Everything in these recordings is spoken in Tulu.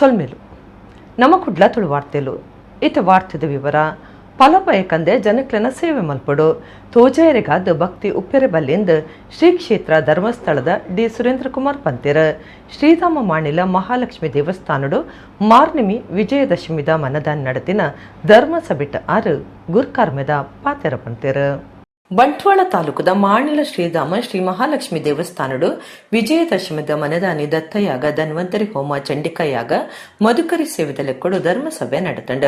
ಸೊಲ್ಮೆಲು ನಮ್ಮ ಕುಡ್ಲ ತುಳು ವಾರ್ತೆಲು. ಇತ್ತೆ ವಾರ್ತೆದ ವಿವರ. ಫಲಬಯಕಂದೆ ಜನಕ್ಲೆನ ಸೇವೆ ಮಲ್ಪೊಡು, ತೋಜಾಯರೆಗಾದ್ ಭಕ್ತಿ ಉಪ್ಪೆರೆ ಬಲ್ಲಿಂದ್ ಶ್ರೀ ಕ್ಷೇತ್ರ ಧರ್ಮಸ್ಥಳದ ಡಿ ಸುರೇಂದ್ರ ಕುಮಾರ್ ಪಂತೆರ್. ಶ್ರೀರಾಮ ಮಾಣಿಲ ಮಹಾಲಕ್ಷ್ಮಿ ದೇವಸ್ಥಾನಡು ಮಾರ್ನಿಮಿ ವಿಜಯದಶಮಿದ ಮನದಾನ್ ನಡತಿನ ಧರ್ಮಸಭೆಟ್ ಆರ್ ಗುರ್ಕಾರ್ಮೆದ ಪಾತೆರ ಪಂತೆರ್. ಬಂಟ್ವಾಳ ತಾಲೂಕುದ ಮಾಣಿಲ ಶ್ರೀಧಾಮ ಶ್ರೀ ಮಹಾಲಕ್ಷ್ಮಿ ದೇವಸ್ಥಾನಡು ವಿಜಯದಶಮಿದ ಮನದಾನಿ ದತ್ತಯಾಗ, ಧನ್ವಂತರಿ ಹೋಮ, ಚಂಡಿಕಾಯಾಗ, ಮಧುಕರಿ ಸೇವೆದ ಲೆಕ್ಕೊಡು ಧರ್ಮಸಭೆ ನಡತಂಡ್.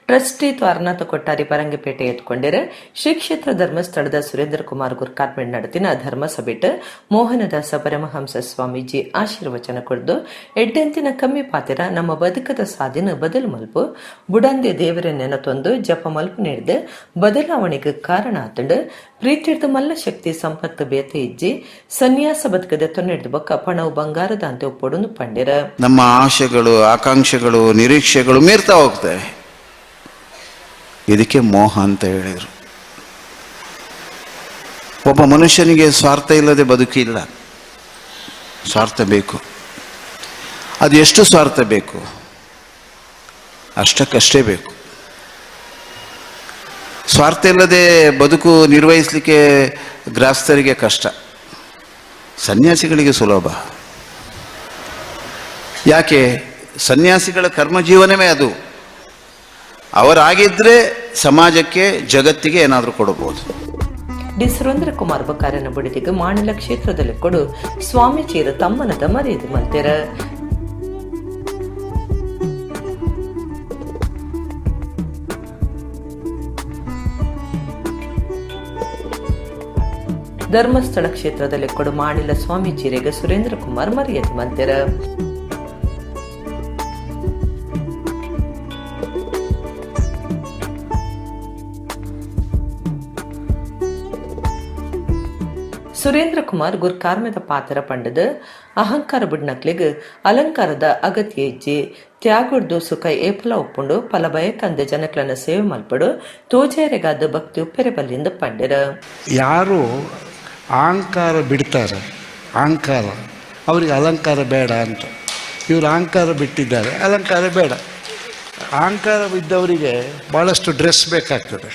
ಟ್ರಸ್ಟಿ ದ್ವಾರನಾಥ ಕೊಟ್ಟಾರಿ ಪರಂಗಿಪೇಟೆ ಎತ್ಕೊಂಡೆರ್. ಶ್ರೀ ಕ್ಷೇತ್ರ ಧರ್ಮಸ್ಥಳದ ಸುರೇಂದ್ರ ಕುಮಾರ್ ಗುರ್ಕಾರ್ಮೆಡ್ ನಡತಿನ ಧರ್ಮಸಭೆಟ್ ಮೋಹನದಾಸ ಪರಮಹಂಸ ಸ್ವಾಮೀಜಿ ಆಶೀರ್ವಚನ ಕೊರ್ದು, ಎಡ್ಡೆಂತಿನ ಕಮ್ಮಿ ಪಾತೆರ ನಮ್ಮ ಬದುಕದ ಸಾದಿನ ಬದಲು ಮಲ್ಪು, ಬುಡಂದೆ ದೇವರ ನೆನತೊಂದು ಜಪ ಮಲ್ಪು ನೆಡ್ದು ಬದಲಾವಣೆಗೆ ಕಾರಣ ಆತಂಡ್. ಪ್ರೀತಿರ್ದ ಮಲ್ಲ ಶಕ್ತಿ ಸಂಪತ್ತು ಬೇತೆ ಇಜ್ಜಿ, ಸನ್ಯಾಸ ಬದುಕದ ತೊನ್ನೆಡ್ದು ಬೊಕ್ಕ ಪಣವು ಬಂಗಾರದ ಅಂತೆ ಒಪ್ಪೊಡುಂದು ಪಂಡೆರ. ನಮ್ಮ ಆಶೆಗಳು, ಆಕಾಂಕ್ಷೆಗಳು, ನಿರೀಕ್ಷೆಗಳು ಮೀರ್ತಾ ಹೋಗ್ತವೆ. ಇದಕ್ಕೆ ಮೋಹ ಅಂತ ಹೇಳಿದರು. ಒಬ್ಬ ಮನುಷ್ಯನಿಗೆ ಸ್ವಾರ್ಥ ಇಲ್ಲದೆ ಬದುಕಿಲ್ಲ. ಸ್ವಾರ್ಥ ಬೇಕು. ಅದು ಎಷ್ಟು ಸ್ವಾರ್ಥ ಬೇಕು? ಅಷ್ಟಕ್ಕಷ್ಟೇ ಬೇಕು. ಸ್ವಾರ್ಥ ಇಲ್ಲದೆ ಬದುಕು ನಿರ್ವಹಿಸಲಿಕ್ಕೆ ಗೃಹಸ್ಥರಿಗೆ ಕಷ್ಟ, ಸನ್ಯಾಸಿಗಳಿಗೆ ಸುಲಭ. ಯಾಕೆ? ಸನ್ಯಾಸಿಗಳ ಕರ್ಮಜೀವನವೇ ಅದು. ಅವರಾಗಿದ್ದರೆ ಸಮಾಜಕ್ಕೆ, ಜಗತ್ತಿಗೆ ಏನಾದರೂ ಕೊಡಬಹುದು. ಡಿ ಸುರೇಂದ್ರ ಕುಮಾರ್ ಬಕಾರನ ಬುಡಿದಿಗೆ ಮಾಣಿಲ ಕ್ಷೇತ್ರದಲ್ಲಿ ಕೊಡು ಸ್ವಾಮೀಜಿಯರ ತಮ್ಮನದ ಮರ್ಯಾದೆ ಮಲ್ತೆರ. ಧರ್ಮಸ್ಥಳ ಕ್ಷೇತ್ರದಲ್ಲಿ ಕೊಡು ಮಾಣಿಲ ಸ್ವಾಮೀಜಿಯರಿಗೆ ಸುರೇಂದ್ರ ಕುಮಾರ್ ಮರ್ಯಾದೆ ಮಲ್ತೆರ. ಸುರೇಂದ್ರ ಕುಮಾರ್ ಗುರ್ಕಾರ್ಮೆದ ಪಾತ್ರ ಪಂಡದ, ಅಹಂಕಾರ ಬುಡ್ನಕ್ಲೆಗ್ ಅಲಂಕಾರದ ಅಗತ್ಯ ಇಜ್ಜಿ, ತ್ಯಾಗುಡ್ದು ಸುಖ ಏಪಲ ಒಪ್ಪುಂಡು, ಫಲ ಬಯಕಂದೆ ಜನಕ್ಲನ ಸೇವೆ ಮಲ್ಪಡು, ತೋಜೇರೆಗಾದ ಭಕ್ತಿ ಉಪ್ಪೆರೆ ಬಲ್ಲಿಂದ ಪಂಡೆರ. ಯಾರು ಅಹಂಕಾರ ಬಿಡ್ತಾರೆ, ಅಹಂಕಾರ ಅವರಿಗೆ ಅಲಂಕಾರ ಬೇಡ ಅಂತ. ಇವರು ಅಹಂಕಾರ ಬಿಟ್ಟಿದ್ದಾರೆ, ಅಲಂಕಾರ ಬೇಡ. ಅಹಂಕಾರ ಇದ್ದವರಿಗೆ ಭಾಳಷ್ಟು ಡ್ರೆಸ್ ಬೇಕಾಗ್ತದೆ.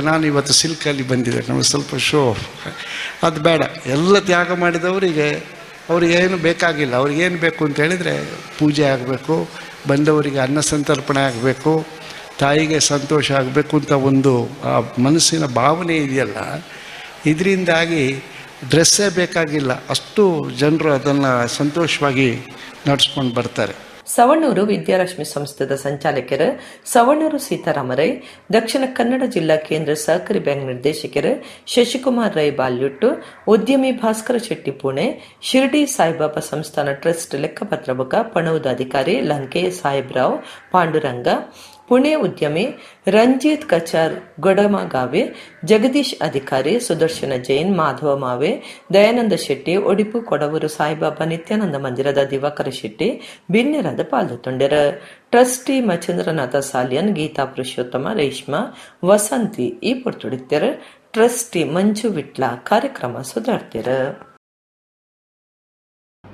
ನಾನು ಇವತ್ತು ಸಿಲ್ಕಲ್ಲಿ ಬಂದಿದ್ದೆ, ನಮಗೆ ಸ್ವಲ್ಪ ಶೋ ಅದು ಬೇಡ. ಎಲ್ಲ ತ್ಯಾಗ ಮಾಡಿದವರಿಗೆ ಅವ್ರಿಗೇನು ಬೇಕಾಗಿಲ್ಲ. ಅವ್ರಿಗೇನು ಬೇಕು ಅಂತ ಹೇಳಿದರೆ ಪೂಜೆ ಆಗಬೇಕು, ಬಂದವರಿಗೆ ಅನ್ನ ಸಂತರ್ಪಣೆ ಆಗಬೇಕು, ತಾಯಿಗೆ ಸಂತೋಷ ಆಗಬೇಕು ಅಂತ ಒಂದು ಆ ಮನಸ್ಸಿನ ಭಾವನೆ ಇದೆಯಲ್ಲ, ಇದರಿಂದಾಗಿ ಡ್ರೆಸ್ಸೇ ಬೇಕಾಗಿಲ್ಲ. ಅಷ್ಟು ಜನರು ಅದನ್ನು ಸಂತೋಷವಾಗಿ ನಡೆಸ್ಕೊಂಡು ಬರ್ತಾರೆ. ಸವಣೂರು ವಿದ್ಯಾಲಕ್ಷ್ಮಿ ಸಂಸ್ಥೆದ ಸಂಚಾಲಕರು ಸವಣೂರು ಸೀತಾರಾಮ ರೈ, ದಕ್ಷಿಣ ಕನ್ನಡ ಜಿಲ್ಲಾ ಕೇಂದ್ರ ಸಹಕಾರಿ ಬ್ಯಾಂಕ್ ನಿರ್ದೇಶಕರು ಶಶಿಕುಮಾರ್ ರೈ ಬಾಲ್ಯುಟ್ಟು, ಉದ್ಯಮಿ ಭಾಸ್ಕರ ಶೆಟ್ಟಿ ಪುಣೆ, ಶಿರ್ಡಿ ಸಾಯಿಬಾಬಾ ಸಂಸ್ಥಾನ ಟ್ರಸ್ಟ್ ಲೆಕ್ಕಪತ್ರ ಬೊಕ ಪಣವುದ ಅಧಿಕಾರಿ ಲಂಕೆ ಸಾಹೇಬ್ರಾವ್ ಪಾಂಡುರಂಗ, ಪುಣೆ ಉದ್ಯಮಿ ರಂಜಿತ್ ಕಚಾರ್ ಗೊಡಮಗಾವೆ, ಜಗದೀಶ್ ಅಧಿಕಾರಿ, ಸುದರ್ಶನ ಜೈನ್, ಮಾಧವ ಮಾವೆ, ದಯಾನಂದ ಶೆಟ್ಟಿ, ಒಡಿಪು ಕೊಡವೂರು ಸಾಯಿಬಾಬಾ ನಿತ್ಯಾನಂದ ಮಂದಿರದ ದಿವಾಕರ ಶೆಟ್ಟಿ ಬಿನ್ನೆರಾದ ಪಾಲ್ದೊಂಡೆರ್. ಟ್ರಸ್ಟಿ ಮಚೇಂದ್ರನಾಥ ಸಾಲಿಯನ್, ಗೀತಾ ಪುರುಷೋತ್ತಮ, ರೇಷ್ಮಾ, ವಸಂತಿ ಈ ಪೊರ್ತುಡಿತ್ತೆರ್. ಟ್ರಸ್ಟಿ ಮಂಜು ವಿಟ್ಲ ಕಾರ್ಯಕ್ರಮ ಸುಧಾರ್ತಿರ್.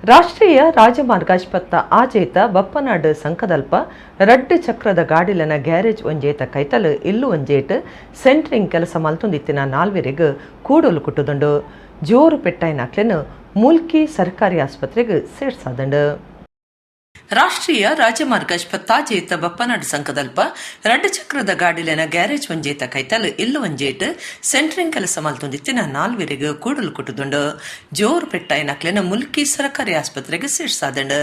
ರಾಷ್ಟ್ರೀಯ ರಾಜಮಾರ್ಗ ಆಸ್ಪತ್ತ ಆಜೇತ ಬಪ್ಪನಾಡು ಸಂಕದಲ್ಪ ರಡ್ಡು ಚಕ್ರದ ಗಾಡಿಲನ ಗ್ಯಾರೇಜ್ ಒಂಜೇತ ಕೈತಲ್ ಇಲ್ಲು ಒಂಜೇಟ್ ಸೆಂಟ್ರಿಂಗ್ ಕೆಲಸ ಮಲ್ತೊಂದಿತ್ತಿನ ನಾಲ್ವೆರೆಗ್ ಕೂಡಲು ಕುಟ್ಟುದುಂಡು. ಜೋರು ಪೆಟ್ಟಾಯಿನಕ್ಲೆನ್ ಮೂಲ್ಕಿ ಸರ್ಕಾರಿ ಆಸ್ಪತ್ರೆಗೆ ಸೇರ್ಸಾದಂಡು. ರಾಷ್ಟ್ರೀಯ ರಾಜಮಾರ್ಗ ಪತ್ತಾಜೇತ ಬಪ್ಪನಾಡು ಸಂಕದಲ್ಪ ರಡ್ಡು ಚಕ್ರದ ಗಾಡಿಲೆನ ಗ್ಯಾರೇಜ್ ಒಂಜೇತ ಕೈತಲ್ ಇಲ್ಲು ಒಂಜೇಟ್ ಸೆಂಟ್ರಿಂಗ್ ಕೆಲಸ ಮಲ್ತೊಂದಿತ್ತಿನ ನಾಲ್ವೆರೆಗ್ ಕೂಡಲು ಕುಟ್ಟುದುಂಡು. ಜೋರು ಪೆಟ್ಟಾಯಿನಕ್ಲೆನ ಮುಲ್ಕಿ ಸರ್ಕಾರಿ ಆಸ್ಪತ್ರೆಗೆ ಸೇರ್ಸಾದಂಡು.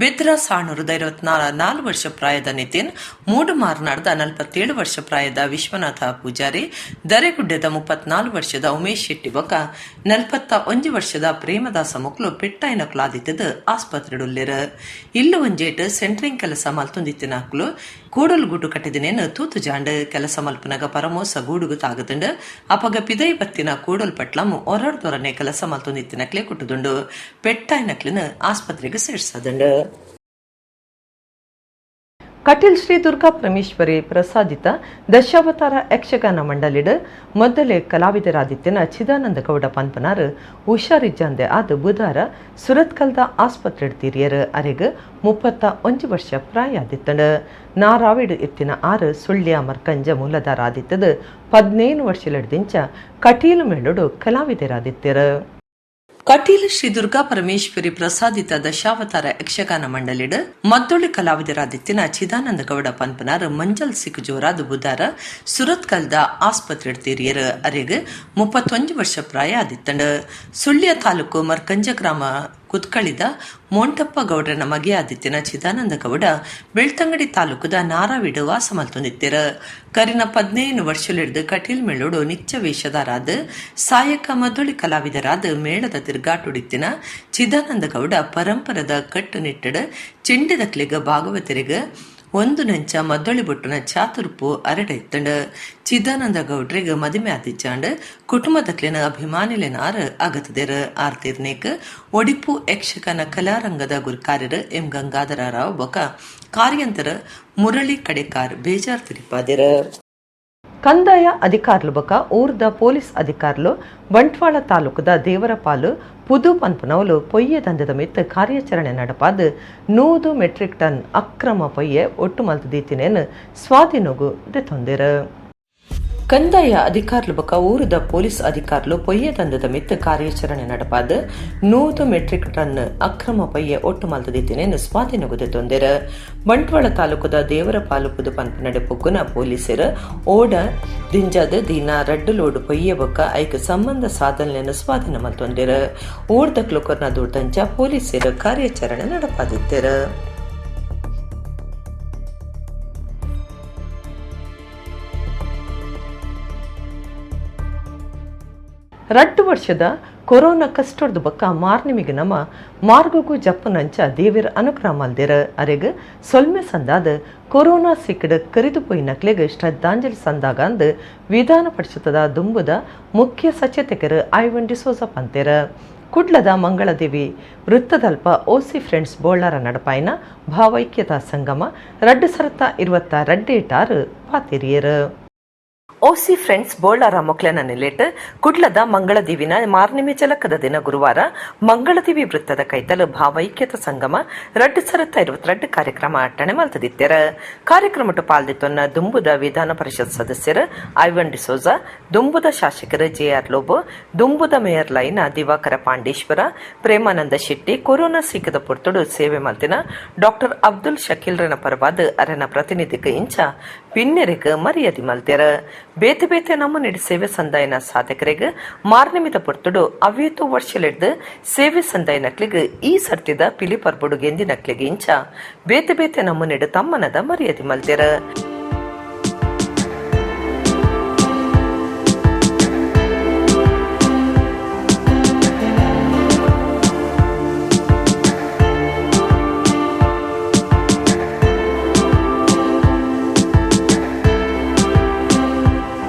ಬೆದ್ರ ಸಾಣೂರುದ 24 ವರ್ಷ ಪ್ರಾಯದ ನಿತಿನ್, ಮೂಡು ಮಾರ್ನಾಡ್ದ 47 ವರ್ಷ ಪ್ರಾಯದ ವಿಶ್ವನಾಥ ಪೂಜಾರಿ, ದರೆಗುಡ್ಡೆದ 34 ವರ್ಷದ ಉಮೇಶ್ ಶೆಟ್ಟಿ ಬೊಕ 41 ವರ್ಷದ ಪ್ರೇಮದಾಸ ಮೊಕ್ಲು ಪೆಟ್ಟಾಯಿನ ಕ್ಲಾದಿತ್ತದ ಆಸ್ಪತ್ರೆಡುಲ್ಲೆರ್. ಇಲ್ಲು ಒಂಜೇಟ್ ಸೆಂಟ್ರಿಂಗ್ ಕೆಲಸ ಮಲ್ತೊಂದಿತ್ತಿನಕ್ಲು ಕೂಡಲು ಗೂಟು ಕಟ್ಟಿದಿನೇನು ತೂತು ಜಾಂಡ್. ಕೆಲಸ ಮಲ್ಪನಗ ಪರಮೋಸ ಗೂಡುಗು ತಾಗದುಂಡು. ಅಪಗ ಪಿದೈ ಬತ್ತಿನ ಕೂಡಲ್ ಪಟ್ಲಂ ಒರಡ್ದೊರನೆ ಕೆಲಸ ಮಲ್ತೊಂದಿತ್ತಿನಕ್ಲೆ ಕುಟ್ಟುದುಂಡು. ಪೆಟ್ಟಾಯಿನಕ್ಲಿನ ಆಸ್ಪತ್ರೆಗೆ ಸೇರ್ಸದುಂಡು. Kateel Shri Durga Parameshwari ಪ್ರಸಾದಿತ Dashavatara Yakshagana ಮಂಡಳಿಡ್ ಮೊದಲೇ ಕಲಾವಿದರಾದಿತ್ಯನ ಚಿದಾನಂದ ಗೌಡ ಪನ್ಪನಾರ್ ಹುಷಾರಿಜ್ಜಂದೆ ಆದ್ ಬುಧಾರ ಸುರತ್ಕಲ್ದ ಆಸ್ಪತ್ರೆ ತೀರಿಯರ್. ಅರೆಗ್ 31 ವರ್ಷ ಪ್ರಾಯ ಆದಿತ್ತಂಡ್. ನಾರಾವಿಡ್ ಇತ್ತಿನ ಆರು ಸುಳ್ಯ ಮರ್ಕಂಜ ಮೂಲದಾರಾದಿತ್ತದ 15 ವರ್ಷಲೆಡ್ದಿಂಚ ಕಟೀಲು ಮೇಳೊಡು ಕಲಾವಿದರಾದಿತ್ತೆರ್. ಕಟೀಲು ಶ್ರೀ ದುರ್ಗಾ ಪರಮೇಶ್ವರಿ ಪ್ರಸಾದಿತ ದಶಾವತಾರ ಯಕ್ಷಗಾನ ಮಂಡಳಿಡ್ ಮದ್ದೊಳಿ ಕಲಾವಿದರಾದಿತ್ತಿನ ಚಿದಾನಂದ ಗೌಡ ಪನ್ಪನಾರ್ ಮಂಜಲ್ ಸಿಕ್ ಜೋರಾದ ಬುಧಾರ ಸುರತ್ಕಲ್ದ ಆಸ್ಪತ್ರೆ ತೀರಿಯರ್. ಅರೆಗ್ 31 ವರ್ಷ ಪ್ರಾಯ ಆದಿತ್ತಂಡ್. ಸುಳ್ಯ ತಾಲೂಕು ಮರ್ಕಂಜ ಗ್ರಾಮ ಕುತ್ಕಳಿದ ಮೋಂಟಪ್ಪ ಗೌಡರನ ಮಗೆಯಾದಿತ್ತಿನ ಚಿದಾನಂದ ಗೌಡ ಬೆಳ್ತಂಗಡಿ ತಾಲೂಕುದ ನಾರಾವಿಡು ವಾಸ ಮಲ್ತೊಂದಿತ್ತೆರ್. ಕರಿನ 15 ವರ್ಷಲಿಡ್ದು ಕಟೀಲ್ ಮೇಳೋಡು ನಿಚ್ಚ ವೇಷಧಾರಾದ ಸಾಯಕ ಮದ್ದೊಳಿ ಕಲಾವಿದರಾದ ಮೇಳದ ತಿರ್ಗಾಟುಡಿತ್ತಿನ ಚಿದಾನಂದ ಗೌಡ ಪರಂಪರದ ಕಟ್ಟುನಿಟ್ಟಡು ಚೆಂಡಿದಕ್ಲೆಗ್ ಭಾಗವತರಿಗ ಒಂದು ನಂಚ ಮದ್ದೊಳಿ ಬೊಟ್ಟುನ ಚಾತುರ್ಪು ಅರಡೆತ್ತಂಡ್. ಚಿದಾನಂದ ಗೌಡ್ರಿಗ್ ಮದಿಮೆ ಆದಿಚ್ಚಾಂಡ್. ಕುಟುಂಬದಕ್ಲೆನ ಅಭಿಮಾನಿಲೆನಾರ್ ಅಗತದೆರ್. ಆರ್ತಿರ್ನೇಕ್ ಒಡಿಪು ಯಕ್ಷಗಾನ ಕಲಾರಂಗದ ಗುರುಕಾರ್ಯರು ಎಂ ಗಂಗಾಧರ ರಾವ್ ಬೊಕ ಕಾರ್ಯಂತರ ಮುರಳಿ ಕಡೆಕಾರ್ ಬೇಜಾರ್ ತಿರಿಪಾದೆರ್. ಕಂದಾಯ ಅಧಿಕಾರ್ಲು ಬೊಕ ಊರ್ದ ಪೊಲೀಸ್ ಅಧಿಕಾರ್ಲು ಬಂಟ್ವಾಳ ತಾಲೂಕುದ ದೇವರಪಾಲು ಪುದು ಪನ್ಪುನವುಲು ಪೊಯ್ಯೆ ದಂಧೆದ ಮಿತ್ತ್ ಕಾರ್ಯಾಚರಣೆ ನಡಪಾದ್ 100 ಮೆಟ್ರಿಕ್ ಟನ್ ಅಕ್ರಮ ಪೊಯ್ಯೆ ಒಟ್ಟು ಮಲ್ತ್ ದೀತಿನೇನ್ ಸ್ವಾಧೀನೊಗು ದೆತೊಂದೆರ್. ಕಂದಾಯ ಅಧಿಕಾರ್ಲು ಬೊಕ ಊರುದ ಪೊಲೀಸ್ ಅಧಿಕಾರ್ಲು ಪೊಯ್ಯೆ ದಂಧೆದ ಮಿತ್ತ್ ಕಾರ್ಯಾಚರಣೆ ನಡಪಾದ್ 100 ಮೆಟ್ರಿಕ್ ಟನ್ ಅಕ್ರಮ ಪೊಯ್ಯೆ ಒಟ್ಟು ಮಲ್ತ್ ದೀತಿನೇನ್ ಸ್ವಾಧೀನೊಗು ದೆತೊಂದೆರ್. ಬಂಟ್ವಾಳ ತಾಲೂಕುದ ದೇವರಪಾಲು ಪುದು ಪನ್ಪುನಡೆ ಪೊಗ್ಗುನ ಪೊಲೀಸರು ಓಡ ದಿಂಜಾದ್ ದಿನ ರಡ್ಡು ಲೋಡು ಪೊಯ್ಯೆ ಬೊಕ್ಕ ಐಕ್ ಸಂಬಂಧ ಸಾಧನೆಯನ್ನು ಸ್ವಾಧೀನ ಮಲ್ತೊಂದೆರ್. ಊರ್ದ ಕ್ಲೊಕರ್ನ ದೂರ್ದಂಚ ಪೊಲೀಸರು ಕಾರ್ಯಾಚರಣೆ ನಡಪಾದಿತ್ತೆರ್. ರಡ್ಡು ವರ್ಷದ ಕೊರೋನಾ ಕಷ್ಟದ ಬೊಕ್ಕ ಮಾರ್ನಿಮಿಗೆ ನಮ್ಮ ಮಾರ್ಗಗೂ ಜಪ್ಪುನಂಚ ದೇವಿರ ಅನುಗ್ರಹ ಮಲ್ದೆರ್. ಅರೆಗ್ ಸೊಲ್ಮೆ ಸಂದಾದ ಕೊರೋನಾ ಸಿಕ್ಕಡ್ ಕರಿದು ಪೋಯಿನಕ್ಲೆಗ್ ಶ್ರದ್ಧಾಂಜಲಿ ಸಂದಾಗಂದ್ ವಿಧಾನ ಪರಿಷತ್ತದ ದುಂಬುದ ಮುಖ್ಯ ಸಚೇತಕರು ಐವನ್ ಡಿಸೋಜ ಪಂತೆರ್. ಕುಡ್ಲದ ಮಂಗಳದೇವಿ ವೃತ್ತದಲ್ಪ ಓಸಿ ಫ್ರೆಂಡ್ಸ್ ಬೋಳಾರ ನಡಪಾಯಿನ ಭಾವೈಕ್ಯತಾ ಸಂಗಮ 2022 ಟಾರು ಪಾತಿರಿಯರು. ಓಸಿ ಫ್ರೆಂಡ್ಸ್ ಬೋಳಾರ ಮೊಕ್ಲೆನ ನಿಲೆಟ್ ಕುಡ್ಲದ ಮಂಗಳದೇವಿನ ಮಾರ್ನಿಮೆ ಜಲಕದ ದಿನ ಗುರುವಾರ ಮಂಗಳದೇವಿ ವೃತ್ತದ ಕೈತಲ್ ಭಾವೈಕ್ಯತ ಸಂಗಮ 2022 ಕಾರ್ಯಕ್ರಮ ಅಟ್ಟಣೆ ಮಲ್ತದಿತ್ತೆರ್. ಕಾರ್ಯಕ್ರಮಟು ಪಾಲ್ದಿತ್ತೊನ್ನ ದುಂಬುದ ವಿಧಾನ ಪರಿಷತ್ ಸದಸ್ಯರು ಐವನ್ ಡಿಸೋಜಾ, ದುಂಬುದ ಶಾಸಕರು ಜೆಆರ್ ಲೋಬೋ, ದುಂಬುದ ಮೇಯರ್ ಲೈನ ದಿವಾಕರ ಪಾಂಡೇಶ್ವರ, ಪ್ರೇಮಾನಂದ ಶೆಟ್ಟಿ, ಕೊರೋನಾ ಸೀಕದ ಪೊರ್ತುಡು ಸೇವೆ ಮಲ್ತಿನ ಡಾಕ್ಟರ್ ಅಬ್ದುಲ್ ಶಕೀಲ್ರನ ಪರವಾದ ಅರೆನ ಪ್ರತಿನಿಧಿಗೆ ಇಂಚ ಬಿನ್ನೆರೆಗ್ ಮರ್ಯಾದೆ ಮಲ್ತೆರ್. ಬೇತೆ ಬೇತೆ ನಮೂನೆಡ್ ಸೇವೆ ಸಂದಾಯನ ಸಾಧಕರಿಗೆ ಮಾರ್ನಿಮಿದ ಪೊರ್ತುಡು ಅವ್ಯೇತು ವರ್ಷಲೆಡ್ದು ಸೇವೆ ಸಂದಾಯನಕ್ಲೆಗ್ ಈ ಸರ್ತಿದ ಪಿಲಿ ಪರ್ಬುಡು ಗೆಂದಿನಕ್ಲೆಗ್ ಇಂಚ ಬೇತೆ ಬೇತೆ ನಮೂನೆಡ್ ತಮ್ಮನದ ಮರ್ಯಾದೆ ಮಲ್ತೆರ್.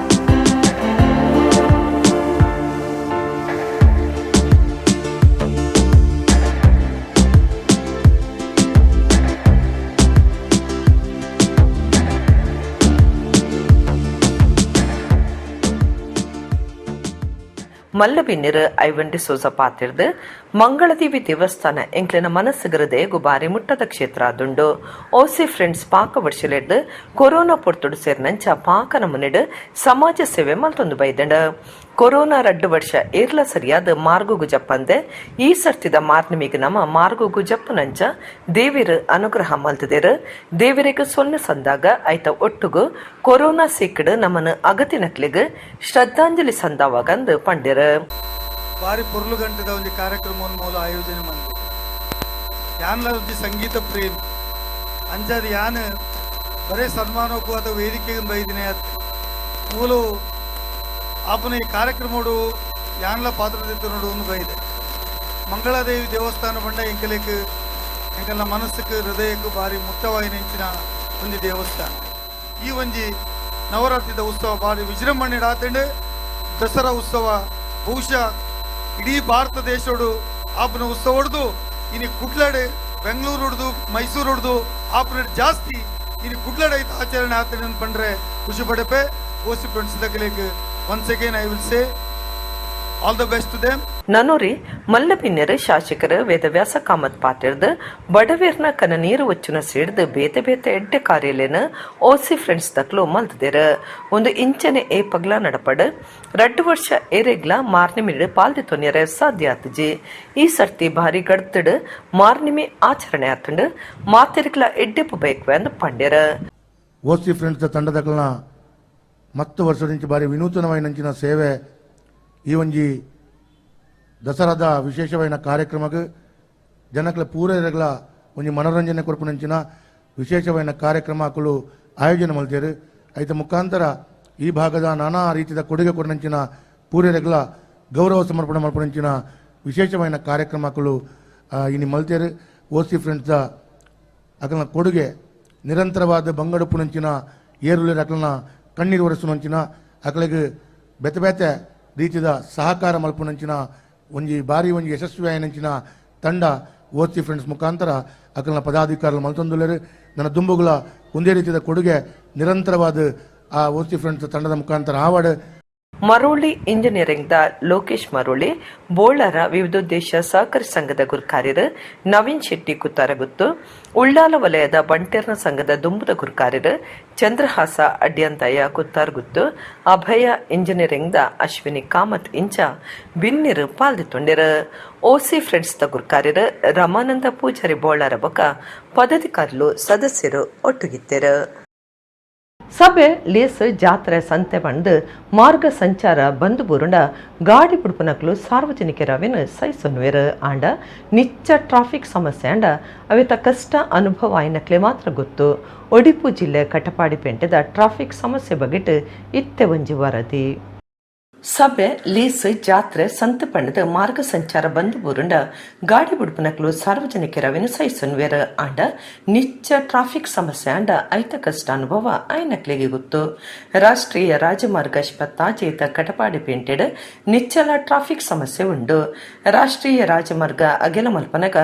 ಮಲ್ಲಬಿನ್ನಿರು ಐವನ್ ಡಿಸೋಜ ಪಾತಿರ್ದು ಮಂಗಳದೇವಿ ದೇವಸ್ಥಾನ ಎಂಕ್ಲೆನ ಮನಸ್ಸುಗರದೆ ಗುಬಾರಿ ಮುಟ್ಟದ ಕ್ಷೇತ್ರ ಅದುಂಡು. ಓಸಿ ಫ್ರೆಂಡ್ಸ್ ಪಾಕ ವರ್ಷಲೆಡ್ದು ಕೊರೋನಾ ಪೊರ್ತುಡು ಸೇರಿನಂಚ ಪಾಕ ನಮೂನೆಡ್ ಸಮಾಜ ಸೇವೆ ಮಲ್ತೊಂದು ಬೈದಂಡ. ಕೊರೋನಾ ರಡ್ಡು ವರ್ಷ ಏರ್ಲ ಸರಿಯಾದ ಮಾರ್ಗುಗು ಜಪ್ಪಂದೆ ಈ ಸರ್ತಿದ ಮಾರ್ನಿಮಿಗೆ ನಮ್ಮ ಮಾರ್ಗುಗು ಜಪ್ಪನಂಚ ದೇವಿರು ಅನುಗ್ರಹ ಮಲ್ತದೇರು. ದೇವಿರಿಗೆ ಸೊನ್ನೆ ಸಂದಾಗ ಐತ ಒಟ್ಟುಗು ಕೊರೋನಾ ಸಿಕ್ಕಡ್ ನಮ್ಮನ್ನು ಅಗತಿನಕ್ಲೆಗ್ ಶ್ರದ್ಧಾಂಜಲಿ ಸಂದಾವಾಗಂದು ಪಂಡೆರು. ಬಾರಿ ಪೊರ್ಲು ಗಂಟೆದ ಒಂದು ಕಾರ್ಯಕ್ರಮವನ್ನು ಮೂಲ ಆಯೋಜನೆ ಮಂದಿ ಯಾನ್ಲ ಒಂಜಿ ಸಂಗೀತ ಪ್ರೇಮಿ ಅಂಚಾದ್ ಯಾನ್ ಬರೇ ಸನ್ಮಾನಕ್ಕೂ ಅಥವಾ ವೇದಿಕೆಗೆ ಬೈದಿನಿ ಮೂಲು ಆಪನ ಈ ಕಾರ್ಯಕ್ರಮಡು ಯಾನ್ಲ ಪಾತ್ರದಿತ್ತು ಒಂದು ಬೈದೆ. ಮಂಗಳಾದೇವಿ ದೇವಸ್ಥಾನ ಬಂಡ ಎಂಕಲೇಕ್ ಎಂಕಲ್ನ ಮನಸ್ಸುக்கு ಹೃದಯಕ್ಕೂ ಬಾರಿ ಮುಟ್ಟವಾಯಿನ ಒಂಜಿ ದೇವಸ್ಥಾನ. ಈ ಒಂಜಿ ನವರಾತ್ರಿದ ಉತ್ಸವ ಬಾರಿ ವಿಜೃಂಭಣೆ ಆತಂಡು. ದಸರಾ ಉತ್ಸವ ಬಹುಶಃ ಇಡೀ ಭಾರತ ದೇಶೋಡು ಆಪನ ಉತ್ಸವ ಹೊಡೆದು ಇನಿ ಕುಡ್ಲಡ್, ಬೆಂಗಳೂರು ಹೊಡೆದು, ಮೈಸೂರು ಹೊಡೆದು ಆಪನ ಜಾಸ್ತಿ ಇನಿ ಕುಡ್ಲಡ್ ಐತ ಆಚರಣೆ ಆತನೆ ಪಂಡ್ರೆ ಖುಷಿ ಪಡಪೆ. ಓಸಿ friends ದಕಲೆಗ್ once again I will say all the best to them. ನನೊರಿ ಮಲ್ಲಬಿನ್ನೆರ್ ಶಾಸಕರು ವೇದವ್ಯಾಸ ಕಾಮತ್ ಪಾತೆರ್ದ್ ಬಡವೇರ್ನ ಕನ ನೀರು ಒಚ್ಚುನ ಸೇರ್ದ್ ಬೇತೆ ಬೇತೆ ಎಡ್ಡೆ ಕಾರ್ಯಲೇನ ಓಸಿ ಫ್ರೆಂಡ್ಸ್ ದಕ್ಲು ಮಲ್ತದೆರ್. ಒಂದು ಇಂಚನೆ ಏಪಗ್ಲ ನಡಪಡ್. 2 ವರ್ಷ ಏರೆಗ್ಲ ಮಾರ್ನಿಮಿಡ್ ಪಾಲ್ದಿ ತೊನ್ಯರೆ ಸಾಧ್ಯ ಆತಜಿ. ಈ ಸರ್ತಿ ಭಾರಿ ಗಡ್ತಡ್ ಮಾರ್ನಿಮಿ ಆಚರಣೆ ಆತಂಡ್. ಮಾತೆರ್ಗ್ಲ ಎಡ್ಡೆಪು ಬೇಕು ಅಂದ್ ಪಂಡ್ಯರ್. ಓಸಿ ಫ್ರೆಂಡ್ಸ್ ತಂಡದಕಲ್ನ ಮತ್ತು ವರ್ಷದಿಂಚ ಬಾರಿ ವಿನೂತನವಾಯಿನಂಚಿನ ಸೇವೆ ಈ ಒಂಜಿ ದಸರಾದ ವಿಶೇಷವಾಯಿನ ಕಾರ್ಯಕ್ರಮಕ್ಕೆ ಜನಕ್ಲ ಪೂರೈರಗ್ಲ ಒಂಜಿ ಮನೋರಂಜನೆ ಕೊರ್ಪುನಂಚಿನ ವಿಶೇಷವಾಯಿನ ಕಾರ್ಯಕ್ರಮ ಅಕುಲು ಆಯೋಜನೆ ಮಲ್ತೇರು. ಐತ ಮುಖಾಂತರ ಈ ಭಾಗದ ನಾನಾ ರೀತಿಯ ಕೊಡುಗೆ ಕೊಡನಂಚಿನ ಪೂರೈರಗ್ಲ ಗೌರವ ಸಮರ್ಪಣೆ ಮಲ್ಪುನಂಚಿನ ವಿಶೇಷವಾಯಿನ ಕಾರ್ಯಕ್ರಮ ಅಕುಲು ಇನಿ ಮಲ್ತೇರು. ಓಸಿ ಫ್ರೆಂಡ್ಸ್ ಅಕಲ್ನ ಕೊಡುಗೆ ನಿರಂತರವಾದ ಬಂಗಡುಪುನಂಚಿನ ಏರುಲೇರು ಅಕಲ್ನ ಕಣ್ಣೀರು ಒರೆಸುನಂಚಿನ ಅಕಲಿಗೆ ಬೆತೆ ಬೆತೆ ರೀತಿಯ ಸಹಕಾರ ಮಲ್ಪುನಂಚಿನ ಒಂಜಿ ಬಾರಿ ಒಂಜಿ ಯಶಸ್ವಿ ಆಯಿನಂಚಿನ ತಂಡ ಓಸಿ ಫ್ರೆಂಡ್ಸ್ ಮುಖಾಂತರ ಅಕಲ್ನ ಪದಾಧಿಕಾರಿಗಳು ಮಲ್ತೊಂದುಲ್ಲೆರ್. ನನ್ನ ದುಂಬುಗಳ ಒಂದೇ ರೀತಿಯ ಕೊಡುಗೆ ನಿರಂತರವಾದ ಆ ಓಸಿ ಫ್ರೆಂಡ್ಸ್ ತಂಡದ ಮುಖಾಂತರ ಆವಾಡ್. Maroli engineering the Lokesh Maroli, ಬೋಳರ ವಿವಿಧೋದ್ದೇಶ ಸಹಕಾರಿ ಸಂಘದ ಗುರುಕಾರ್ಯರು ನವೀನ್ ಶೆಟ್ಟಿ ಕುತ್ತಾರಗುತ್ತು, ಉಳ್ಳಾಲ ವಲಯದ ಬಂಟೆರ್ನ ಸಂಘದ ದುಂಬುದ ಗುರುಕಾರ್ಯರು ಚಂದ್ರಹಾಸ ಅಡ್ಯಂತಯ್ಯ ಕುತ್ತಾರಗುತ್ತು, ಅಭಯ ಇಂಜಿನಿಯರಿಂಗ್ the Ashwini Kamath ಇಂಚ ಬಿನ್ನಿರು ಪಾಲ್ದಿತ್ತೊಂಡೆರು. ಓಸಿ ಫ್ರೆಂಡ್ಸ್ the ಗುರುಕಾರ್ಯರು ರಮಾನಂದ ಪೂಜಾರಿ ಬೋಳಾರ ಬೊಕ ಪದಾಧಿಕಾರಿಲು ಸದಸ್ಯರು ಒಟ್ಟುಗಿತ್ತೆರು. ಸಭೆ ಲೇಸ್ ಜಾತ್ರೆ ಸಂತೆ ಬಂದು ಮಾರ್ಗ ಸಂಚಾರ ಬಂದು ಬುರುಂಡ ಗಾಡಿ ಬುಡ್ಪನಕ್ಲು ಸಾರ್ವಜನಿಕರವೇನು ಸಹಿಸೊನ್ವೇರು. ಆಂಡ ನಿಚ್ಚ ಟ್ರಾಫಿಕ್ ಸಮಸ್ಯೆ ಅಂಡ ಅವೆತ ಕಷ್ಟ ಅನುಭವ ಆಯ್ನಕ್ಲೆ ಮಾತ್ರ ಗೊತ್ತು. ಒಡಿಪು ಜಿಲ್ಲೆ ಕಟಪಾಡಿ ಪೇಂಟೆದ ಟ್ರಾಫಿಕ್ ಸಮಸ್ಯೆ ಬಗೆಟ್ ಇತ್ತೆ ಒಂಜಿ ವರದಿ. ಸಭೆ ಲೇಸ್ ಜಾತ್ರೆ ಸಂತೆ ಪಂಡದ ಮಾರ್ಗ ಸಂಚಾರ ಬಂದು ಬುರುಂಡ ಗಾಡಿ ಬುಡ್ಪನಕ್ಲು ಸಾರ್ವಜನಿಕರವೇನು ಸಹಿಸೊನ್ವೇರು. ಆಂಡ ನಿಚ್ಚ ಟ್ರಾಫಿಕ್ ಸಮಸ್ಯೆ ಅಂಡ ಐತ ಕಷ್ಟ ಅನುಭವ ಐನಕ್ಲೆಗೆ ಗೊತ್ತು. ರಾಷ್ಟ್ರೀಯ ರಾಜಮಾರ್ಗ ಪತ್ತಾಜೇತ ಕಟಪಾಡಿ ಪೇಂಟೆಡ್ ನಿಚ್ಚಲ ಟ್ರಾಫಿಕ್ ಸಮಸ್ಯೆ ಉಂಡು. ರಾಷ್ಟ್ರೀಯ ರಾಜಮಾರ್ಗ ಅಗೆಲ ಮಲ್ಪನಗ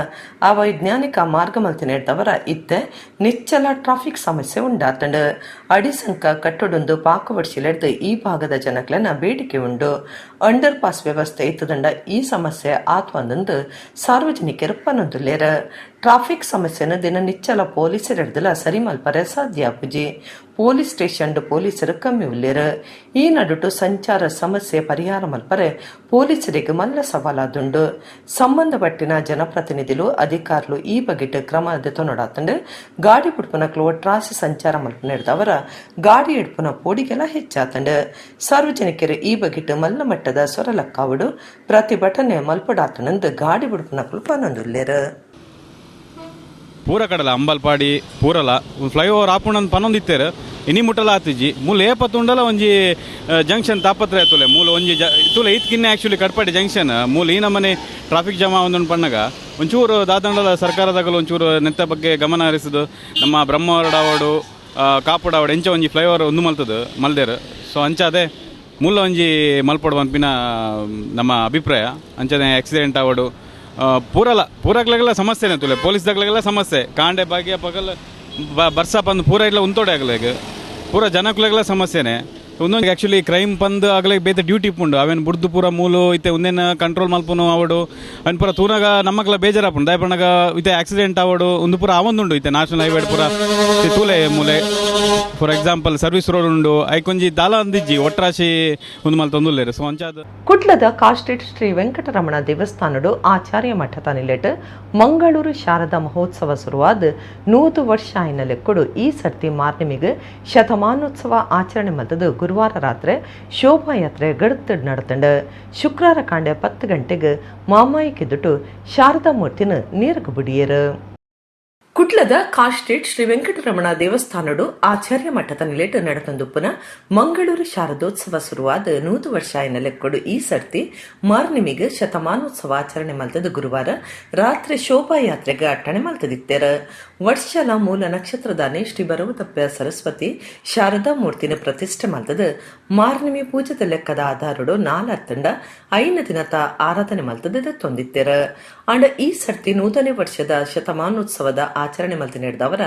ಆ ವೈಜ್ಞಾನಿಕ ಮಾರ್ಗ ಮಲ್ತಿನೆಡ್ದವರ ಇತ್ತೆ ನಿಚ್ಚಲ ಟ್ರಾಫಿಕ್ ಸಮಸ್ಯೆ ಉಂಡಾತಂಡ್. ಅಡಿಸಂಕ ಕಟ್ಟಡೊಂದು ಪಾಕವಡ್ಸಿಲೆಡ್ದು ಈ ಭಾಗದ ಜನಕ್ಲೆನ ಬೇಡಿಕೆ ಉಂಡು. ಅಂಡರ್ ಪಾಸ್ ವ್ಯವಸ್ಥೆ ಇತ್ತದಂಡ ಈ ಸಮಸ್ಯೆ ಆತ್ವಂದಂದು ಸಾರ್ವಜನಿಕರು ಪನೊಂದುಲ್ಲೇರ. ಟ್ರಾಫಿಕ್ ಸಮಸ್ಯೆನ ದಿನ ನಿಚ್ಚಲ ಪೊಲೀಸರ ಸರಿ ಮಲ್ಪರೆ ಸಾಧ್ಯ ಆಪುಜಿ. ಪೊಲೀಸ್ ಸ್ಟೇಷನ್ ಪೊಲೀಸರು ಕಮ್ಮಿ ಉಲ್ಲೇರು. ಈ ನಡುಟು ಸಂಚಾರ ಸಮಸ್ಯೆ ಪರಿಹಾರ ಮಲ್ಪರೆ ಪೊಲೀಸರಿಗೆ ಮಲ್ಲ ಸವಾಲಾದುಂಡು. ಸಂಬಂಧಪಟ್ಟಿನ ಜನಪ್ರತಿನಿಧಿಲು ಅಧಿಕಾರುಲು ಈ ಬಗೆಟ್ ಕ್ರಮ ದೆತೊನೊಡಾತಂಡು. ಗಾಡಿ ಬುಡ್ಪುನಕ್ಲು ಒಟ್ರಾಸಿ ಸಂಚಾರ ಮಲ್ಪನೆಡ್ದವರ ಗಾಡಿ ಎಡ್ಪುನ ಪೋಡಿಗೆಲ ಹೆಚ್ಚಾತಂಡು. ಸಾರ್ವಜನಿಕರು ಈ ಬಗೆಟ್ ಮಲ್ಲ ಮಟ್ಟದ ಸೊರಲಕ್ಕಾವಡು ಪ್ರತಿಭಟನೆ ಮಲ್ಪಡಾತನಂದು ಗಾಡಿ ಬುಡ್ಪುನಕ್ಲು ಪನೊಂದುಲ್ಲೇರು. ಪೂರ ಕಡಲ ಅಂಬಲ್ಪಾಡಿ ಪೂರಲ ಫ್ಲೈಓವರ್ ಆಪುಂಡಂದು ಪನೊಂದಿತ್ತೇರು, ಇನಿ ಮುಟ್ಟಲ ಆತಿಜಿ. ಮೂಲ ಏಪತ್ತುಂಡಲ ಒಂಜಿ ಜಂಕ್ಷನ್ ತಾಪತ್ರ ತುಲೆ ಮೂಲ ಒಂಜಿ ಜ ತುಲೆ ಇತ್ಕಿನ್ನೆ ಆ್ಯಕ್ಚುಲಿ ಕಟ್ಪಾಡಿ ಜಂಕ್ಷನ್ ಮೂಲ ಈ ನಮ್ಮನೆ ಟ್ರಾಫಿಕ್ ಜಾಮ್ ಆವೊಂದುಂಡು ಪನ್ನಗ ಒಂಚೂರು ದಾದಂಡಲ ಸರ್ಕಾರದಾಗಲು ಒಂಚೂರು ನೆತ್ತ ಬಗ್ಗೆ ಗಮನ ಹರಿಸುದು. ನಮ್ಮ ಬ್ರಹ್ಮಾವರಡಾವಡು ಕಾಪುಡಾವಡು ಎಂಚ ಒಂಜಿ ಫ್ಲೈಓವರ್ ಒಂದು ಮಲ್ತದು ಮಲ್ದೇರು. ಸೊ ಅಂಚ ಅದೇ ಮೂಲ ಒಂಜಿ ಮಲ್ಪೊಡು ಪನ್ಪಿನ ನಮ್ಮ ಅಭಿಪ್ರಾಯ. ಅಂಚನೆ ಆಕ್ಸಿಡೆಂಟ್ ಆವಡು ಪೂರಲ ಪೂರಗ್ಲೆಗೆಲ್ಲ ಸಮಸ್ಯೆನೆ ತುಲೆ. ಪೊಲೀಸ್ ದಗ್ಲೆಗೆಲ್ಲ ಸಮಸ್ಯೆ. ಕಾಂಡೆ ಭಾಗ್ಯ ಪಗಲ್ ಬರ್ಸ ಪಂದ್ ಪೂರ ಇಲ್ಲ ಉಂತೋಡೆ ಆಗಲೆಗ್ ಪೂರ ಜನಕ್ಲೆಗೆಲ್ಲ ಸಮಸ್ಯೆನೆ. ಒಂದೊಂದು ಆ್ಯಕ್ಚುಲಿ ಕ್ರೈಮ್ ಪಂದ್ ಆಗಲೇ ಬೇತೆ ಡ್ಯೂಟಿ ಪುಂಡು ಅವೇನು ಬುಡ್ದು ಪೂರ ಮೂಲು ಇತ್ತೆ ಒಂದೇನು ಕಂಟ್ರೋಲ್ ಮಲ್ಪುನು ಅವಡು ಅವನ್ ಪೂರ ತೂನಾಗ ನಮ್ಮಕ್ಲ ಬೇಜಾರಾಪುಂಡು. ದಾಯಪಣ್ಣಗ ಇತ್ತೆ ಆಕ್ಸಿಡೆಂಟ್ ಆವಡು ಒಂದು ಪೂರ ಆವೊಂದುಂಡು. ಇತ್ತೆ ನ್ಯಾಷನಲ್ ಹೈವೇ ಪೂರ ತೂಲೆ ಮೂಲೆ for example service road ಉಂಡು. ಐಕೊಂಜಿ ದಾಲ ಅಂದಿಜ್ಜಿ ಒಟ್ರಾಶಿ ಒಂದು ಮಲ್ತೊಂದುಲ್ಲೇರು. ಸೊ ಅಂಚಾದ ಕುಡ್ಲದ ಕಾಸ್ಟೇಟ್ ಶ್ರೀ ವೆಂಕಟರಮಣ ದೇವಸ್ಥಾನಡು ಆಚಾರ್ಯ ಮಠದ ನಿಲೆಟ್ ಮಂಗಳೂರು ಶಾರದಾ ಮಹೋತ್ಸವ ಶುರುವಾದ 100 ವರ್ಷ ಆಯಿನ ಲೆಕ್ಕಡು ಈ ಸರ್ತಿ ಮಾರ್ನಿಮಿಗ್ ಶತಮಾನೋತ್ಸವ ಆಚರಣೆ ಮಲ್ತದು ಗುರುವಾರ ರಾತ್ರಿ ಶೋಭಾಯಾತ್ರೆ ಗಡ್ತಡ್ ನಡತಂಡು. ಶುಕ್ರವಾರ ಕಾಂಡೆ 10 ಗಂಟೆಗೆ ಮಾಮಾಯಿ ಕಿದುಟು ಶಾರದಾ ಮೂರ್ತಿನ ನೀರ್ಗ್ ಬುಡಿಯರು. ಕುಡ್ಲದ ಕಾಸ್ಟೇಟ್ ಶ್ರೀ ವೆಂಕಟರಮಣ ದೇವಸ್ಥಾನಡು ಆಚಾರ್ಯ ಮಠದ ನಿಲೆಟ್ ನಡೆತಂದುಪ್ಪುನ ಮಂಗಳೂರು ಶಾರದೋತ್ಸವ ಶುರುವಾದ 100 ವರ್ಷ ಆಯಿನ ಲೆಕ್ಕಡು ಈ ಸರ್ತಿ ಮಾರ್ನಿಮಿಗ್ ಶತಮಾನೋತ್ಸವ ಆಚರಣೆ ಮಲ್ತದ ಗುರುವಾರ ರಾತ್ರಿ ಶೋಭಾಯಾತ್ರೆಗೆ ಅಟ್ಟಣೆ ಮಲ್ತದಿತ್ತೇರ. ವರ್ಷಲ ಮೂಲ ನಕ್ಷತ್ರದಾನೆ ಶ್ರೀ ಬರವತಪ್ಪ ಸರಸ್ವತಿ ಶಾರದಾ ಮೂರ್ತಿನ ಪ್ರತಿಷ್ಠೆ ಮಲ್ತದ ಮಾರ್ನಿಮಿ ಪೂಜೆದ ಲೆಕ್ಕದ ಆಧಾರಡು ನಾಲತ್ತಂಡ ಐನ ದಿನತ ಆರಾಧನೆ ಮಲ್ತದ ತೊಂದಿತ್ತೆರ. ಅಂಡ ಈ ಸರ್ತಿ ನೂತನ ವರ್ಷದ ಶತಮಾನೋತ್ಸವದ ಆಚರಣೆ ಮಲ್ತಿ ನಡೆದವರ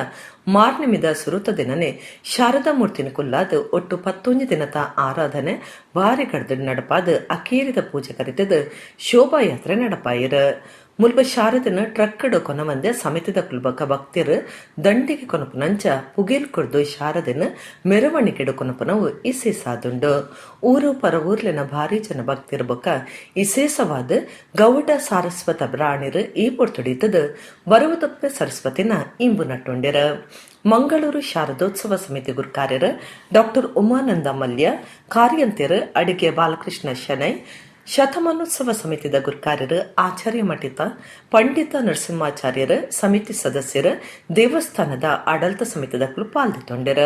ಮಾರ್ನಿಮಿದ ಸುರುತ ದಿನನೆ ಶಾರದಾ ಮೂರ್ತಿನ ಕುಲ್ಲಾದ ಒಟ್ಟು 11 ದಿನತ ಆರಾಧನೆ ಭಾರಿ ಕಡ್ದು ನಡಪಾದ ಅಕೇರಿದ ಪೂಜೆ ಕರಿತದ ಶೋಭಾಯಾತ್ರೆ ನಡಪಾಯಿರ. ಮುಲ್ಪ ಶಾರದನ ಟ್ರಕ್ಕಡು ಕೊನವಂದೆ ಸಮಿತಿದ ಕುಲ್ಬಕ ಭಕ್ತಿರು ದಂಡಿಗೆ ಕೊನಪುನಂಚ ಪುಗೇಲ್ ಕೊಡ್ದು ಶಾರದನ ಮೆರವಣಿಗೆಡು ಕೊನಪನವು ಇಸೇಸಾದುಂಡು. ಊರು ಪರ ಊರ್ಲಿನ ಭಾರಿ ಜನ ಭಕ್ತಿರು ಬೊಕ್ಕ ಇಸೇಸವಾದ ಗೌಡ ಸಾರಸ್ವತ ಬ್ರಾಣಿರು ಈ ಪೊರ್ತುಡಿತದ ಬರವತಪ್ಪೆ ಸರಸ್ವತಿನ ಇಂಬು ನಟ್ಟೊಂಡಿರ. ಮಂಗಳೂರು ಶಾರದೋತ್ಸವ ಸಮಿತಿ ಗುರುಕಾರ್ಯರು ಡಾಕ್ಟರ್ ಉಮಾನಂದ ಮಲ್ಯ, ಕಾರ್ಯಂತೆರು ಅಡಿಗೆ ಬಾಲಕೃಷ್ಣ ಶೆಣೈ, ಶತಮಾನೋತ್ಸವ ಸಮಿತಿದ ಗುರುಕಾರ್ಯರು ಆಚಾರ್ಯ ಮಠಿತ ಪಂಡಿತ ನರಸಿಂಹಾಚಾರ್ಯರು, ಸಮಿತಿ ಸದಸ್ಯರು, ದೇವಸ್ಥಾನದ ಆಡಳಿತ ಸಮಿತಿದ ಪಾಲ್ದಿತ್ತೊಂಡೆರ.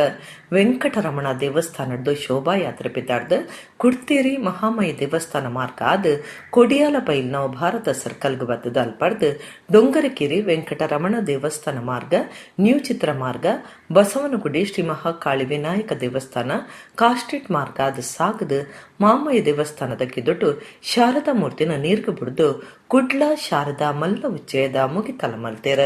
ವೆಂಕಟರಮಣ ದೇವಸ್ಥಾನದ್ದು ಶೋಭಾಯಾತ್ರೆ ಪಿದಾರ್ದು ಕುಡ್ತೇರಿ ಮಹಾಮಯಿ ದೇವಸ್ಥಾನ ಮಾರ್ಗ ಆದ ಕೊಡಿಯಾಲ ಬೈಲ್ ನವ ಭಾರತ ಸರ್ಕಲ್ಗೆ ಬತ್ತದ ಅಲ್ಪಡ್ದು ಡೊಂಗರಕೇರಿ ವೆಂಕಟರಮಣ ದೇವಸ್ಥಾನ ಮಾರ್ಗ, ನ್ಯೂ ಚಿತ್ರ ಮಾರ್ಗ, ಬಸವನಗುಡಿ ಶ್ರೀ ಮಹಾಕಾಳಿ ವಿನಾಯಕ ದೇವಸ್ಥಾನ, ಕಾಸ್ಟ್ರೀಟ್ ಮಾರ್ಗ ಅದು ಸಾಗದು ಮಾಮಯ್ಯ ದೇವಸ್ಥಾನದ ಕಿದೊಟ್ಟು ಶಾರದಾ ಮೂರ್ತಿನ ನೀರ್ಗ ಬುಡ್ದು ಕುಡ್ಲ ಶಾರದಾ ಮಲ್ಲ ಉಚ್ಚಯದ ಮುಗಿತಲ ಮಲ್ತೇರ.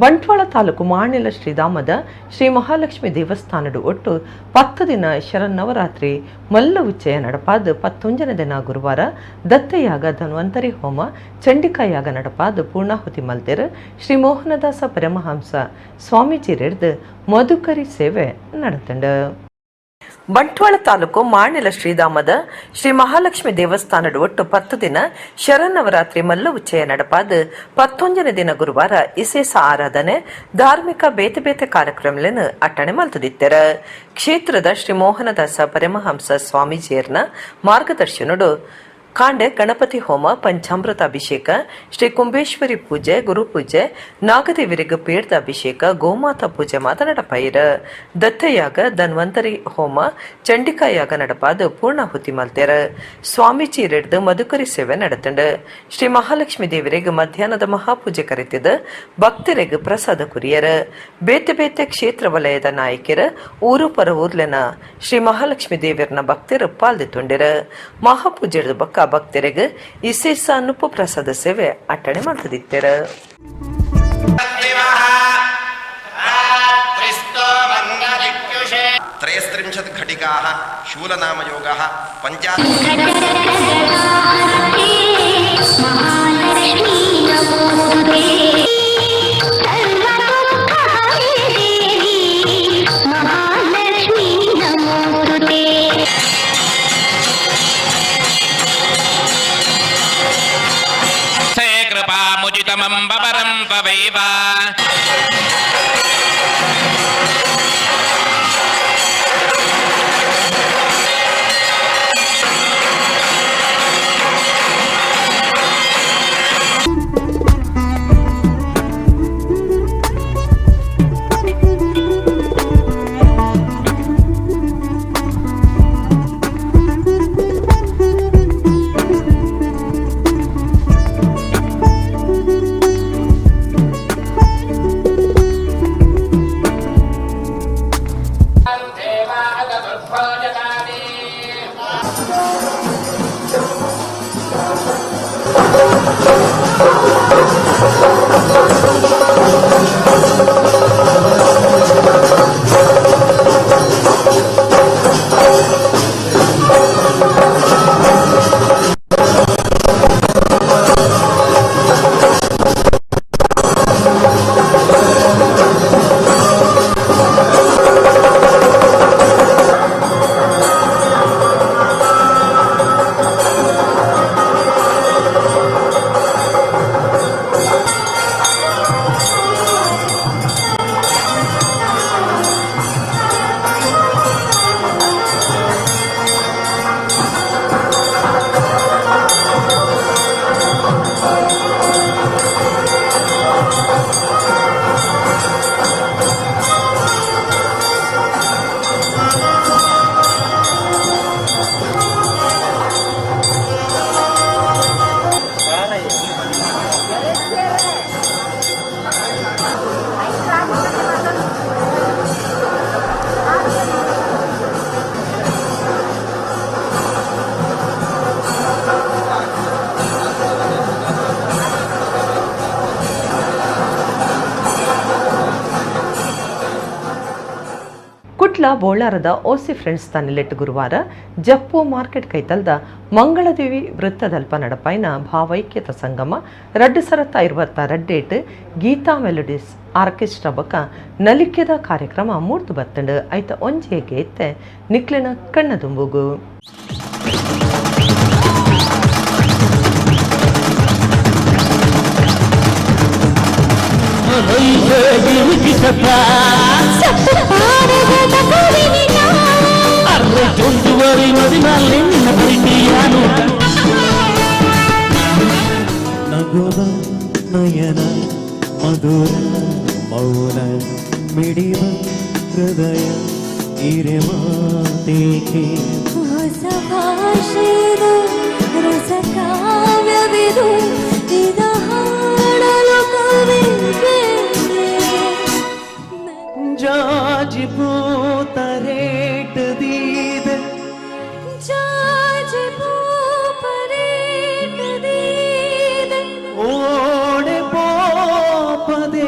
ಬಂಟ್ವಾಳ ತಾಲೂಕು ಮಾಣಿಲ ಶ್ರೀಧಾಮದ ಶ್ರೀ ಮಹಾಲಕ್ಷ್ಮಿ ದೇವಸ್ಥಾನದ ಒಟ್ಟು 10 ದಿನ ಶರನ್ನವರಾತ್ರಿ ಮಲ್ಲ ಉಚ್ಚಯ ನಡಪಾದ 11ನೇ ದಿನ ಗುರುವಾರ ದತ್ತಯಾಗ ಧನ್ವಂತರಿ ಹೋಮ ಚಂಡಿಕಾಯಾಗ ನಡಪಾದ ಪೂರ್ಣಾಹುತಿ ಮಲ್ತೆರ್ ಶ್ರೀ ಮೋಹನದಾಸ ಪರಮಹಂಸ ಸ್ವಾಮೀಜಿ ರೆಡ್ದು ಮಧುಕರಿ ಸೇವೆ ನಡೆತಂಡ. ಬಂಟ್ವಾಳ ತಾಲೂಕು ಮಾಣಿಲ ಶ್ರೀಧಾಮದ ಶ್ರೀ ಮಹಾಲಕ್ಷ್ಮಿ ದೇವಸ್ಥಾನದ ಒಟ್ಟು 10 ದಿನ ಶರನ್ನವರಾತ್ರಿ ಮಲ್ಲ ಉಚ್ಚಯ ನಡಪಾದ 11ನೇ ದಿನ ಗುರುವಾರ ಇಸೇಸ ಆರಾಧನೆ ಧಾರ್ಮಿಕ ಬೇತೆ ಬೇತೆ ಕಾರ್ಯಕ್ರಮಗಳನ್ನು ಅಟ್ಟಣೆ ಮಲ್ತದಿತ್ತರ. ಕ್ಷೇತ್ರದ ಶ್ರೀ ಮೋಹನದಾಸ ಪರಮಹಂಸ ಸ್ವಾಮೀಜಿಯರ್ನ ಮಾರ್ಗದರ್ಶನಡು ಕಾಂಡೆ ಗಣಪತಿ ಹೋಮ, ಪಂಚಾಮೃತ ಅಭಿಷೇಕ, ಶ್ರೀ ಕುಂಬೇಶ್ವರಿ ಪೂಜೆ, ಗುರುಪೂಜೆ, ನಾಗದೇವರಿಗೆ ಪೇರ್ದ ಅಭಿಷೇಕ, ಗೋಮಾತಾ ಪೂಜೆ ಮಾತ ನಡಪಾಯಿರ. ದತ್ತಯಾಗ, ಧನ್ವಂತರಿ ಹೋಮ, ಚಂಡಿಕಾಯಾಗ ನಡಪಾದ ಪೂರ್ಣಾಹುತಿ ಮಲ್ತೆರ. ಸ್ವಾಮೀಜಿ ರೆಡ್ದು ಮಧುಕರಿ ಸೇವೆ ನಡೆತಂಡ. ಶ್ರೀ ಮಹಾಲಕ್ಷ್ಮಿ ದೇವರಿಗೆ ಮಧ್ಯಾಹ್ನದ ಮಹಾಪೂಜೆ ಕರೆತಿದ್ದ ಭಕ್ತರಿಗೆ ಪ್ರಸಾದ ಕುರಿಯರ. ಬೇತೆ ಬೇತೆ ಕ್ಷೇತ್ರ ವಲಯದ ನಾಯಕರ ಊರು ಪರ ಊರ್ಲೆನ ಶ್ರೀ ಮಹಾಲಕ್ಷ್ಮಿ ದೇವರನ ಭಕ್ತರು ಪಾಲ್ದಿತ್ತುಂಡಿರ. ಮಹಾಪೂಜೆ ಬಕ್ಕ ಭಕ್ತರಿಗೆ ವಿಶೇಷ ಅನುಪ ಪ್ರಸಾದ ಸೇವೆ ಅಟ್ಟಣೆ ಮಾಡ್ತದಿತ್ತರ. ತ್ರಯಸ್ತ್ರಿಂಶತ್ ಘಟಿಕಾಃ ಶೂಲನಾಮಯೋಗಃ ಪಂಚಾ ಕುಟ್ಲ ಬೋಳಾರದ ಓಸಿ ಫ್ರೆಂಡ್ಸ್ ತನ್ನಿಲೆಟ್ಟು ಗುರುವಾರ ಜಪ್ಪು ಮಾರ್ಕೆಟ್ ಕೈತಲ್ದ ಮಂಗಳದೇವಿ ವೃತ್ತದಲ್ಪ ನಡಪಾಯಿನ ಭಾವೈಕ್ಯತ ಸಂಗಮ 2022 ಗೀತಾ ಮೆಲೋಡಿಸ್ ಆರ್ಕೆಸ್ಟ್ರಾ ಬಕ ನಲಿಕೆದ ಕಾರ್ಯಕ್ರಮ ಮೂರ್ತು ಬತ್ತಂಡು ಐತ ಒಂಜೆಗೆ ಇತ್ತೆ ನಿಕ್ಲಿನ ಕಣ್ಣದುಂಬುಗು. ನಯನ ಮಧುರ ಮೌನ ಮಿಡಿವ ಹೃದಯ ಇರೆಮಾತೇಕೆ ಹೊಸ ಭಾಷೆದು ರಸಕಾವ್ಯವಿದು ಇದ ಹಾಡಲು ಕವಿ ಜಾಜಿ ಪೂತ ರೇಟ್ ದೀದ ಜಾಜಿ ಪೂಪ ರೇಟ್ ದೀದ ಓಡೆ ಪೋಪದೆ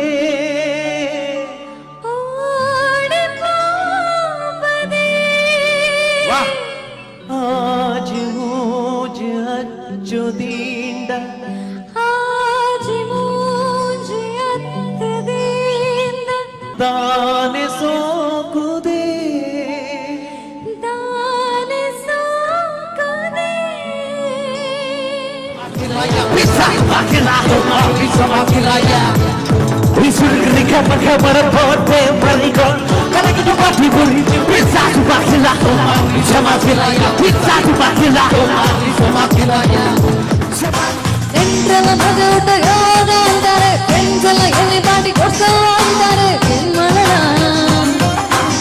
ನೆಂಟ್ರೆಲ್ಲ ಮದುವೆ ಯೋಗ ಅಂತಾರೆ, ಫ್ರೆಂಡ್ಸ್ ಎಲ್ಲ ಎಲ್ಲಿ ದಾಟಿ ಕೊಡ್ಸಲ್ಲ ಅಂತಾರೆ. ಏನ್ ಮಾಡೋಣ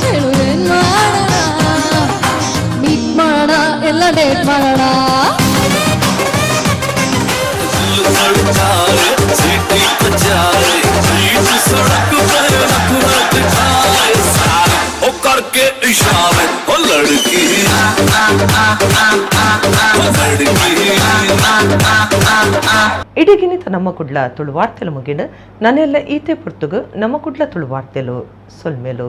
ಹೇಳು, ಏನ್ ಮಾಡೋಣ? ಮೀಟ್ ಮಾಡೋಣ, ಎಲ್ಲ ಡೇಟ್ ಮಾಡೋಣ. करके इशारे, ओ लड़की, ओ लड़की। ಇಡೀಗಿನಿತ ನಮ್ಮ ಕುಡ್ಲ ತುಳು ವಾರ್ತೆಲು ಮುಗಿಂಡು. ನನ್ನೆಲ್ಲ ಈತೆ ಪುರ್ತುಗು ನಮ್ಮ ಕುಡ್ಲ ತುಳು ವಾರ್ತೆಲು. ಸೊಲ್ಮೆಲು.